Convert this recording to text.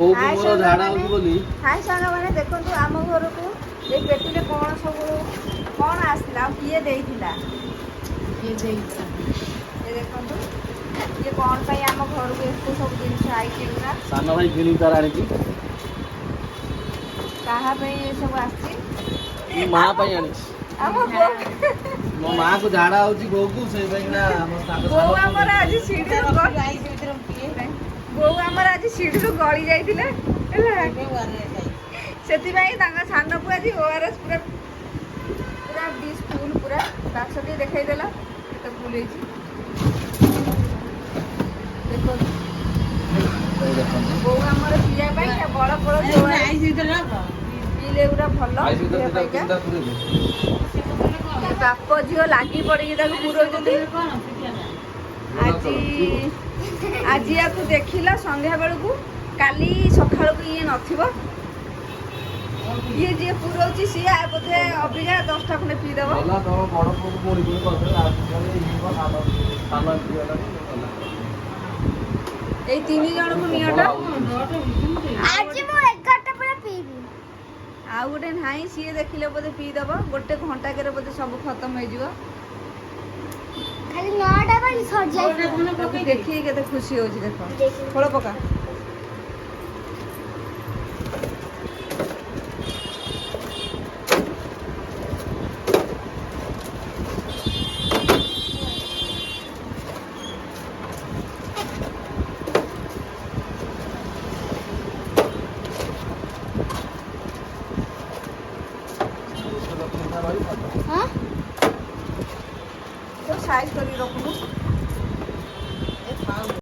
ବୋଉକୁ ହାଏ ମୋର ଝାଡ଼ା ସାଙ୍ଗମାନେ। ହଉଛି ବୋଲି। ହାଇ ସାଙ୍ଗମାନେ, ଦେଖନ୍ତୁ ଆମ ଘରକୁ ଏଇ ପେଟିରେ କ'ଣ ସବୁ କ'ଣ ଆସିଥିଲା ଆଉ କିଏ ଦେଇଥିଲା। ଏ ଦେଖନ୍ତୁ, ଇଏ କ'ଣ ପାଇଁ ଆମ ଘରକୁ ଏତେ ସବୁ ଜିନିଷ ଆଇଛି ଏଗୁଡ଼ା? ସାନ ଭାଇ କିଣିକି ତାର ଆଣିଛି। କାହା ପାଇଁ ଏ ସବୁ ଆସିଛି? ମୁଁ ମା ପାଇଁ ଆଣିଛି। ଆମ ବୋଉ। ମୋ ମାକୁ ଝାଡ଼ା ହଉଛି ବୋଉକୁ, ସେଇ ପାଇଁ ନା ଆମ ସାଙ୍ଗ ବୋଉ ଆମର ଆଜି ସିଢ଼ିରୁ ବୋଉ ଆମର ଆଜି ସିଢ଼ିରୁ ଗଳି ଯାଇଥିଲେ ହେଲା। ସେଥିପାଇଁ ତାଙ୍କ ସାନ ପୁଅ ଆଜି ଓଆରଏସ୍ ପୁରା ପୁରା ଡିସ୍ ଫୁଲ୍, ପୁରା ବାକ୍ସ ଟିକେ ଦେଖେଇଦେଲା, କେତେ ଫୁଲ୍ ହେଇଛି ଦେଖନ୍ତୁ। ଦେଖନ୍ତୁ। ବୋଉ ଆମର ପିଇବା ପାଇଁ ବଳ ଫଳ ପିଇଲେ ଏଗୁଡ଼ା ଭଲ ଆଇସ୍ ଦେହ ଭିତରେ ପାଇଁକା। ତିନିଟା ପୁରେଇ ଦେ। ଏ ବାପ ଝିଅ ଲାଗି ପଡ଼ିକି ତାକୁ ପୁରଉଛନ୍ତି। ଆଜି ଆଜି ୟାକୁ ଦେଖିଲ ସନ୍ଧ୍ୟା ବେଳକୁ, କାଲି ସକାଳକୁ ଇଏ ନଥିବ। ଇଏ ଯିଏ ପୁରଉଛି ସିଏ ବୋଧେ ଅବିକା 10ଟା ଖଣ୍ଡେ ପିଇଦବ। ଗଲା, ତମ ବଡ଼ ପୁଅକୁ ପୁଣି ପୁଣି କରିଦେଲେ। ଆଉ କିଛି ସାନ ସାନ ଏମିତି ଗଲାଣି, ଗଲା। ଏଇ ତିନି ଜଣକୁ ନିଅଟ। ଆଜି ମୁଁ 11ଟା ପରେ ପିଇବି। ଆଉ ଗୋଟେ ନାହିଁ, ସିଏ ଦେଖିଲେ ବୋଧେ ପିଇଦବ। ଗୋଟେ ଘଣ୍ଟାକରେ ବୋଧେ ସବୁ ଖତମ ହେଇଯିବ। ଖାଲି 9ଟା ବେଳେ ସରିଯାଇଥିବ। ତାକୁ ଦେଖିକି କେତେ ଖୁସି ହଉଛି ଦେଖ। ଖୋଳ ପକା।